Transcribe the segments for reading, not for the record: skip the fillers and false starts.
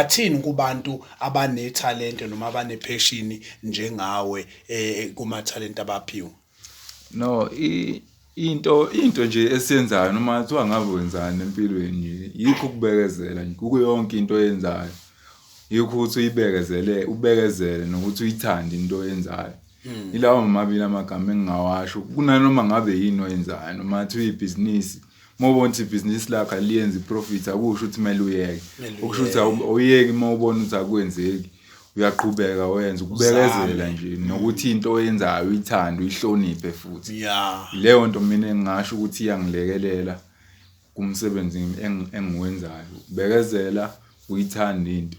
Ungathini kubantu abanethalente noma abanepassion njengawe kuma talent abaphiwe? No, into nje esiyenzayo noma kuthiwa ngabe wenzani empilweni nje, yikho ukubekezela nje kuyo yonke into oyenzayo. Yikho ukuthi uyibekezele, ubekezele nokuthi uyithande into oyenzayo. Ilawo mabili amagama engingawasho kunanoma ngabe yini oyenzayo, noma kuthiwa ibhizinisi. Uma ubona ukuthi ibhizinisi lakho aliyenzi iprofit, akusho ukuthi kumele uyeke. Okusho ukuthi awuyeki uma ubona ukuthi akwenzeki, uyaqhubeka wenze. Ukubekezela nje nokuthi into oyenzayo uyithande, uyihloniphe futhi. Leyo nto mina engingasho ukuthi iyangilekelela kumsebenzi engiwenzayo. Ukubekezela, uyithande into.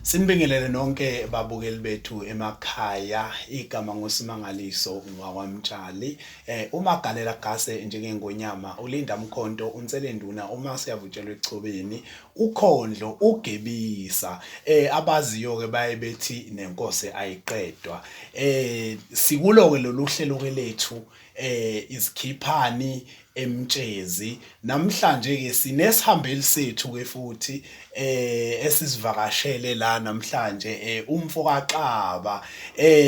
Sinibingelele nonke babukeli bethu emakhaya. Igama nguSimangaliso ngwakwaMtshali. Umagalela gase njengengonyama, uLinda Mkhonto, uNselenduna, uma siyavutshelwa echobeni, uKhondlo, uGebisa. Abaziyo ke baye bethi nenkosi ayiqedwa. Sikulo ke lolu hlelo ke lethu izikhiphani eMtshezi. Namhlanje ke sinesihambeli sethu ke futhi esisivakashele la namhlanje, umfo kaXaba.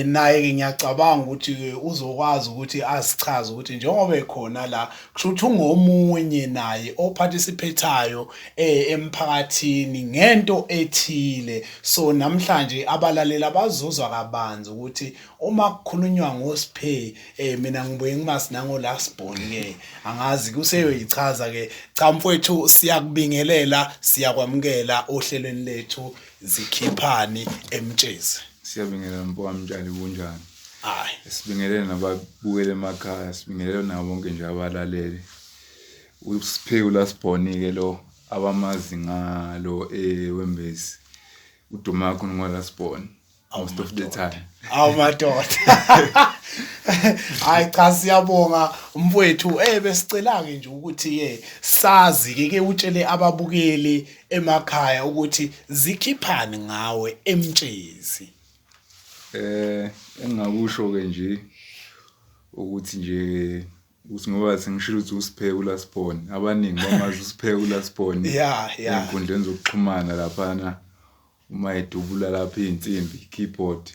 Naye ke ngiyacabanga ukuthi ke uzokwazi ukuthi asichaze ukuthi njengoba ekhona la kusho ukuthi ungomunye naye oparticipatayo emphakathini ngento ethile. So namhlanje abalaleli abazozwa kabanzi ukuthi uma kukhulunywa ngoSphe, mina ngibuye ngimasi nango last born ke, angazi kuseyoyichaza ke. Cha mfowethu, siyakubingelela, siyakwamukela ohlelweni lethu Zikhiphani eMtshezi. Siyabingelela mfowami Mtshali, kunjani? Hayi. Sibingelele nababukele emakhaya, sibingelele nabo bonke nje abalaleli. USiphewu lasibhoni ke lo abamazi ngalo eWembezi. Uduma kakhulu ngolasibhoni most of the time. Awu madoda. Hayi cha, siyabonga mfowethu. Besicela ke nje ukuthi ke sazi ke utshele ababukeli emakhaya ukuthi zikhiphani ngawe eMtshezi. Engingakusho ke nje ukuthi nje ukuthi ngoba sengishilo ukuthi uSiphewu lasibhoni, abaningi bamazi uSiphewu lasibhoni ezinkundleni zokuxhumana laphana, uma edubula lapha iy'nsimbi, keyboard.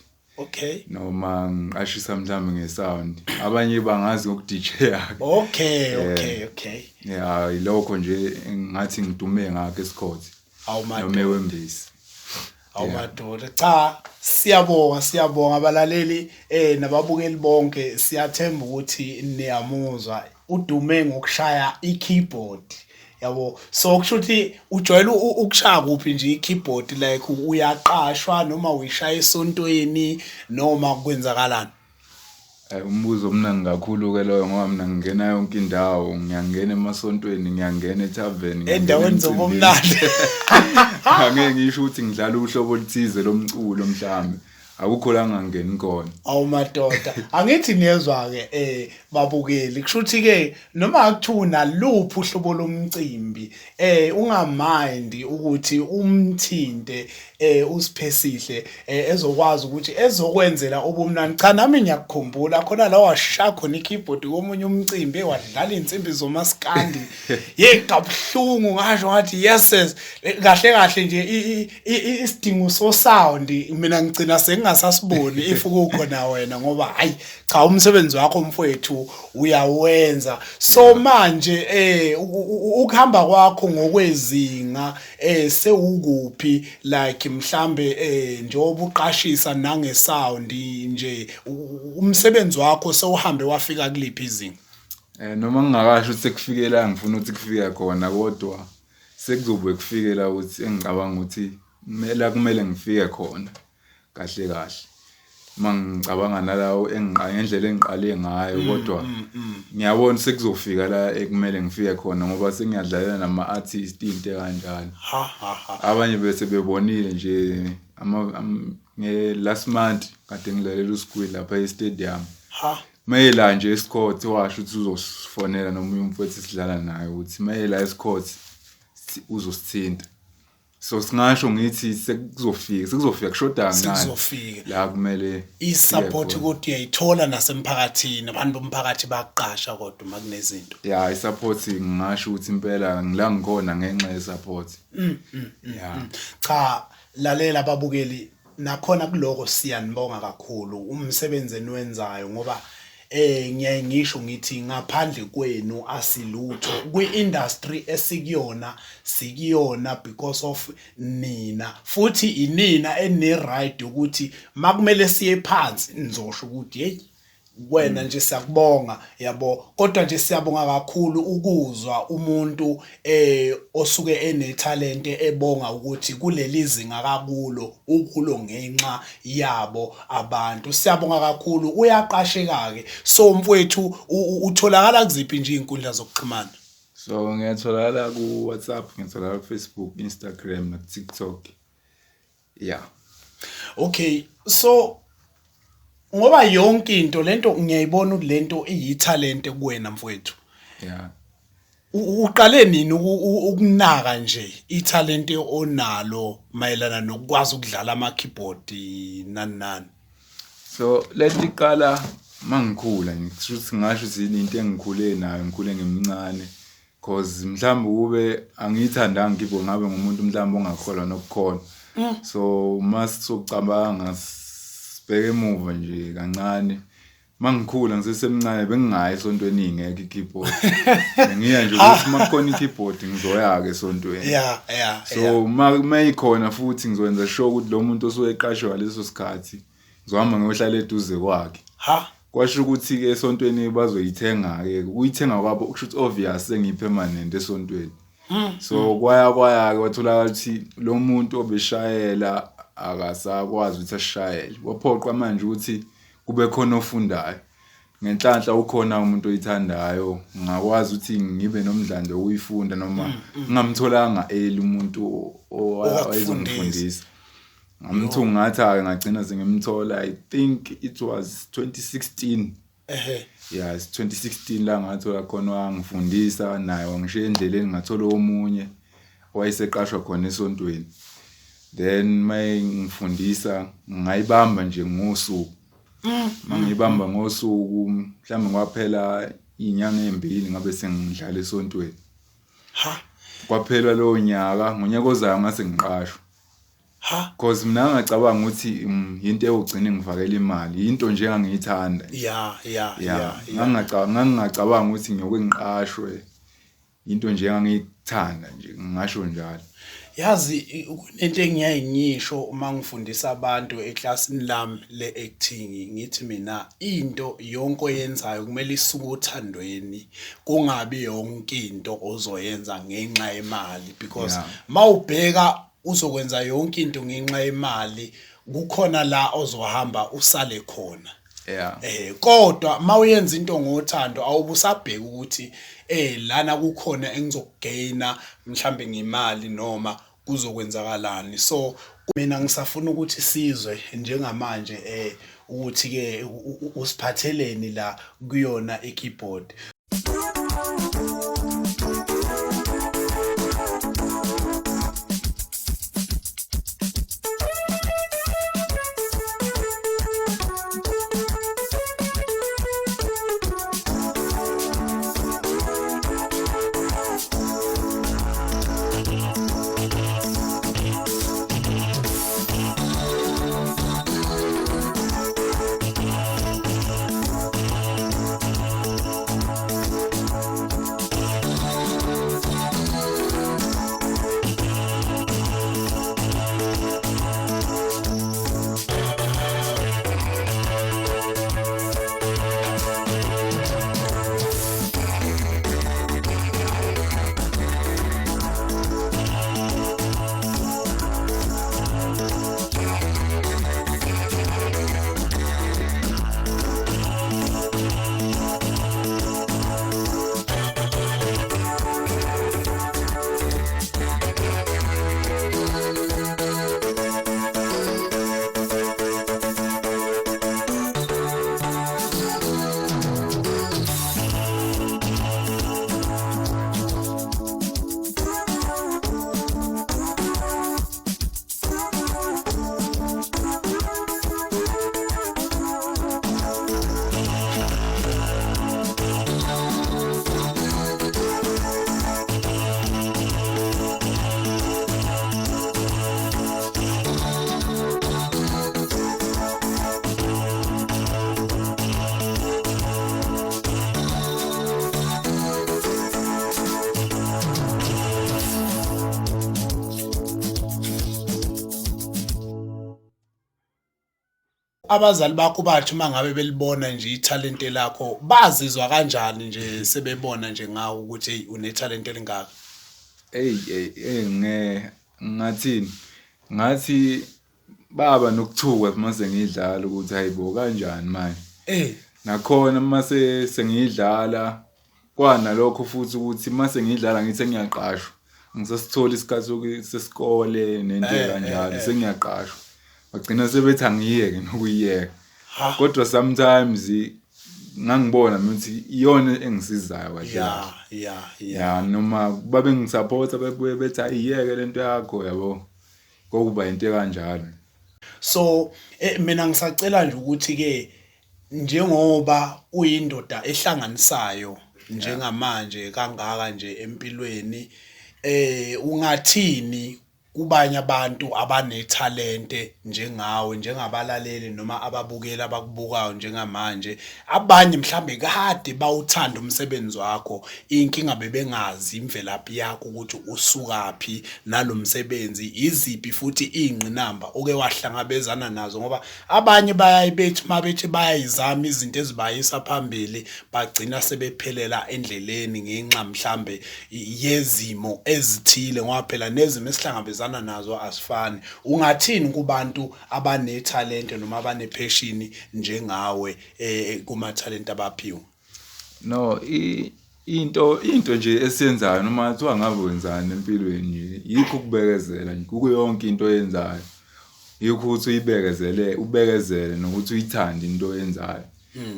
Noma ngiqashisa mhlawumbe ngesound, abanye bangazi ngoku-DJ yakhe. Ya, ilokho nje engingathi ngidume ngakho esikhothi noma eWembezi. Awumadoda. Cha, siyabonga, siyabonga abalaleli nababukeli bonke. Siyathemba ukuthi niyamuzwa, udume ngokushaya i-keyboard yabo. So kusho ukuthi ujwayele ukushaya kuphi nje i-keyboard, like uyaqashwa noma uyishaya esontweni noma kwenzakalani? Umbuzo omnandi kakhulu-ke loyo, ngoba mina ngingena yonke indawo, ngiyangena emasontweni, ngiyangena ethaveni, ngiyangena endaweni emcimbini. Zobumnandi. Angeke ngisho ukuthi ngidlala uhlobo oluthize lomculo, mhlambe akukho la ngangeni khona. Awumadoda, angithi niyezwa-ke babukeli, kusho ukuthi-ke noma kuthiwa unaluphi uhlobo lomcimbi, ungamind ukuthi umthinte uSiphesihle, ezokwazi ukuthi ezokwenzela ubumnandi. Cha, nami ngiyakukhumbula khona la washaya khona i-keyboard komunye umcimbi, wadlala iy'nsimbi zomaskandi, ye kabuhlungu, ngasho ngathi yes yes, kahle kahle nje isidingo so sound mina ngigcina sengingasasiboni if kukhona wena, ngoba hayi cha, umsebenzi wakho mfowethu uyawenza. So manje ukuhamba kwakho ngokwezinga sewukuphi, like mhlambe njengoba uqashisa nange sound nje, umsebenzi wakho sewuhambe wafika kuliphi izinga? Noma ngingakasho ukuthi sekufike la ngifuna ukuthi kufike khona, kodwa sekuzobe kufike la ukuthi engicabanga ukuthi kumele kumele ngifike khona kahle kahle, uma ngicabanga nalawo ngendlela engiqale ngayo, kodwa ngiyabona sekuzofika la ekumele ngifike khona, ngoba sengiyadlalela nama-artist into ekanjalo. Ha ha ha. Abanye bese bebonile nje nge-last month kade ngilalela uSquid lapha e-stadium. Mayela nje esikhothi washo ukuthi uzosifonela nomunye umfowethu esidlala naye, ukuthi mayela esikhothi uzosithinta. So singasho ngithi sekuzofika kushoda kancane. Sekuzofika. La kumele I-support kodwa uyayithola nasemphakathini, abantu bomphakathi bayaqasha kodwa uma kunezinto. Yeah, i-support ngingasho ukuthi impela ngila ngikhona ngenxa ye-support. Yeah. Cha, lalela ababukeli, nakhona kuloko siyanibonga kakhulu umsebenzi eniwenzayo, ngoba ngiyaye ngisho ngithi ngaphandle kwenu asilutho kwi-industry esikuyona, sikuyona because of nina, futhi inina ene-right ukuthi makumele siye phansi nizosho ukuthi hey wena nje siyakubonga, yabo. Kodwa nje siyabonga kakhulu ukuzwa umuntu osuke enethalente ebonga ukuthi kuleli zinga kakulo ukulo ngenxa yabo abantu. Siyabonga kakhulu, uyaqasheka ke. So mfowethu, utholakala kuziphi nje izinkundla zokuxhumana? So ngiyatholakala ku WhatsApp, ngiyatholakala ku Facebook, Instagram na TikTok. Yeah. Okay, so ngoba yonke into lento ngiyayibona ukuthi lento iyithalente kuwena mfowethu. Yeah. Uqale nini ukunaka nje ithalente onalo mayelana nokukwazi ukudlala ama keyboard nani nani? So lento iqala mangikhula, ngisho ngasho ukuthi into engikhule nayo, ngikhule ngimncane, cause mhlawumbe kube angiyithandanga keyboard ngabe ngumuntu mhlawumbe ongakholwa nokukhona. So masocabanga sibheke emuva nje kancane, mangikhula ngisesemncane bengingayi esontweni ingekho i-keyboard. Ngiya nje ukuthi makukhona i-keyboard ngizoya ke esontweni. So mayikhona futhi ngizokwenza sure ukuthi lo muntu osuke eqashwe ngaleso sikhathi ngizohamba ngiyohlala eduze kwakhe. Ha. Kwasho ukuthi ke esontweni bazoyithenga ke, ukuyithenga kwabo kusho ukuthi obvious sengiyi-permanent esontweni. So kwaya kwaya ke watholakala ukuthi lo muntu obeshayela akasakwazi ukuthi ashayele, waphoqwa manje ukuthi kube khona ofundayo. Ngenhlanhla ukhona umuntu oyithandayo, ngakwazi ukuthi ngibe nomdlandla wokuyifunda noma ngingamtholanga early umuntu owayezongifundisa. Ngamthungatha ke ngagcina sengimthola, I think it was 2016. Yeah, it's 2016 la ngathola khona, wangifundisa naye wangishiya endleleni, ngathola omunye owayeseqashwa khona esontweni. Then mayengifundisa ngayibamba nje ngosuku. Mangibamba ngosuku mhlawumbe kwaphela izinyanga ezimbili ngabe sengidlala esontweni. Ha. Kwaphela lowo nyaka, ngonyaka ozayo ngase ngiqashwa. Ha. Cause mina ngacabanga ukuthi into eyogcina ngifakela imali, into nje engangiyithanda. Yeah. Ngangingacabanga ukuthi ngiyoke ngiqashwe, into nje engangiyithanda nje, ngingasho njalo. Yazi kunento engiyaye ngisho uma ngifundisa abantu eklasini lami le-acting, ngithi mina into yonke oyenzayo kumele isuke othandweni, kungabi yonke into ozoyenza ngenxa yemali, because mawubheka uzokwenza yonke into ngenxa yemali, kukhona la ozohamba usale khona. Kodwa mawuyenza into ngothando awubusabheka ukuthi lana kukhona engizokugaina mhlambe ngemali noma kuzokwenzakalani. So mina ngisafuna ukuthi sizwe njengamanje ukuthi ke usiphatheleni la kuyona i-keyboard. Abazali bakho bathi uma ngabe belibona nje ithalente lakho bazizwa kanjani nje sebebona nje ngawe ukuthi hey unethalente elingaka? Ey ey ey nge ngathini ngathi baba nokuthuka mase ngidlala ukuthi hayibo kanjani manje. Eh Nakhona mase sengidlala kwanalokho futhi ukuthi mase ngidlala ngithi sengiyaqashwa. Angisasitholi isikhathi sesikole nento kanjalo sengiyaqashwa. Bagcina sebethi angiyeke nokuyiyeka. Kodwa sometimes ngangibona mina ukuthi iyona engisizayo kahle ya ya ya noma babe ngisupporta bebuye bethi ayiyeke lento yakho yabo kokuba into ekanjalo. So mina ngisacela nje ukuthi ke njengoba uyindoda ehlanganisayo njengamanje kangaka nje empilweni ungathini kubanye abantu abanethalente njengawe, njengabalaleli noma ababukeli abakubukayo njengamanje, abanye mhlambe kade bawuthanda umsebenzi wakho, inkinga bebengazi imvelaphi yakho ukuthi usukaphi nalo msebenzi, iziphi futhi iy'ngqinamba oke wahlangabezana nazo ngoba abanye bayaye bethi uma bethi bayayizama izinto ezibayisa phambili bagcina sebephelela endleleni ngenxa mhlambe yezimo ezithile ngoba phela nezimo esihlangabezana nazo azifani. Ungathini kubantu abanethalente noma abanepheshini njengawe kumathalente abaphiwe? No, into nje esiyenzayo noma kuthiwa ngabe wenzani empilweni nje yikho ukubekezela nje kuyo yonke into oyenzayo. Yikho ukuthi uyibekezele, ubekezele nokuthi uyithande into oyenzayo.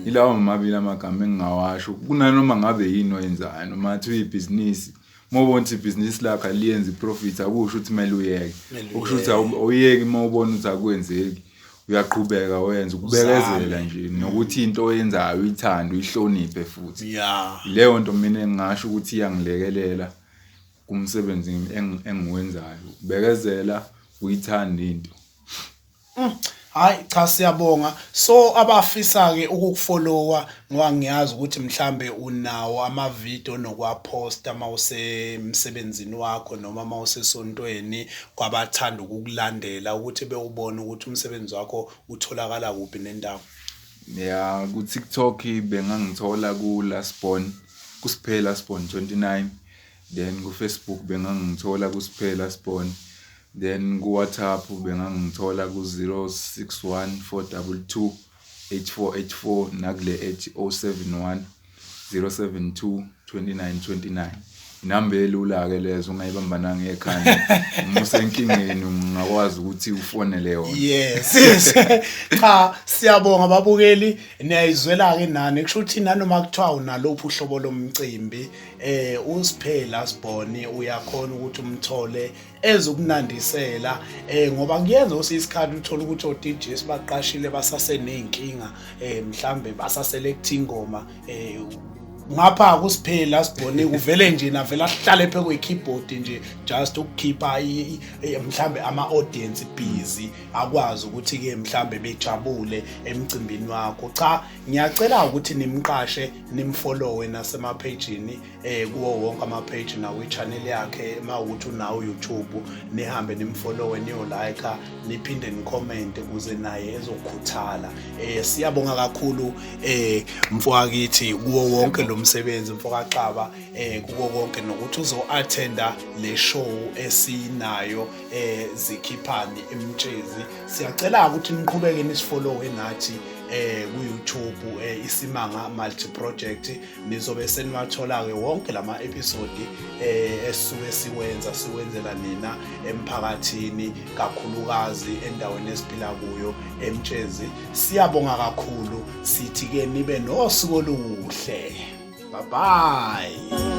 Ilawo mabili amagama engingawasho kunanoma ngabe yini oyenzayo noma kuthiwa ibhizinisi uma ubona ukuthi ibhizinisi lakho aliyenzi iprofit akusho ukuthi kumele uyeke. Okusho ukuthi awuyeki uma ubona ukuthi akwenzeki. Uyaqhubeka wenze ukubekezela nje nokuthi into oyenzayo uyithande uyihloniphe futhi. Yeah. Leyo nto mina engingasho ukuthi iyangilekelela kumsebenzi engiwenzayo. Ukubekezela, uyithande into. Hayi cha siyabonga. So abafisa ke ukukufollowa ngoba ngiyazi ukuthi mhlambe unawo ama video nokwaposta mawusemsebenzini wakho noma mawusesontweni kwabathanda ukukulandela ukuthi bewubone ukuthi umsebenzi wakho utholakala kuphi nendawo. Ya ku TikTok bengangithola ku Lastborn kuSphe Lastborn 29, then ku Facebook bengangithola ku Sphe Lastborn, then ku WhatsApp bengangithola ku 061 422 8484 nakule ethi 071 072 2929. Inamba elula ke lezo ungayibamba nangekhanda uma usenkingeni ungakwazi ukuthi ufonele yona. Yes, yes. Cha siyabonga babukeli, niyayizwela ke nani kusho ukuthi nanoma kuthiwa unalophu uhlobo lomcimbi uSphe Lastborn uyakhona ukuthi umthole ezokunandisela ngoba kuyenza ukuthi isikhathi uthola ukuthi o DJ sibaqashile basaseneyinkinga mhlambe basaselect ingoma ngapha kuSphe Lastborn kuvele nje navela ahlale phe kwe keyboard nje just ukukhipha mhlambe ama audience busy akwazi ukuthi ke mhlambe bejabule emcimbini wakho. Cha ngiyacela ukuthi nimqashe nimfollowe nasema-page-ini kuwo wonke ama-page nawo i-channel yakhe mawukuthi unawo YouTube nihambe nimfollowe niyo-like niphinde ni-comment ukuze naye ezokhuthala. Siyabonga kakhulu mfokakithi kuwo wonke lo msebenzi mfokaXaba kuwo konke nokuthi uzo-attenda le show esinayo zikhiphani eMtshezi. Siyacela ukuthi niqhubeke nisifollowe nathi ku YouTube iSimanga Multi Project, nizobe seniwathola ke wonke lama episode esisuke siwenza siwenzela nina emphakathini kakhulukazi endaweni esiphila kuyo eMtshezi. Siyabonga kakhulu, sithi ke nibe nosuku oluhle. Bye bye.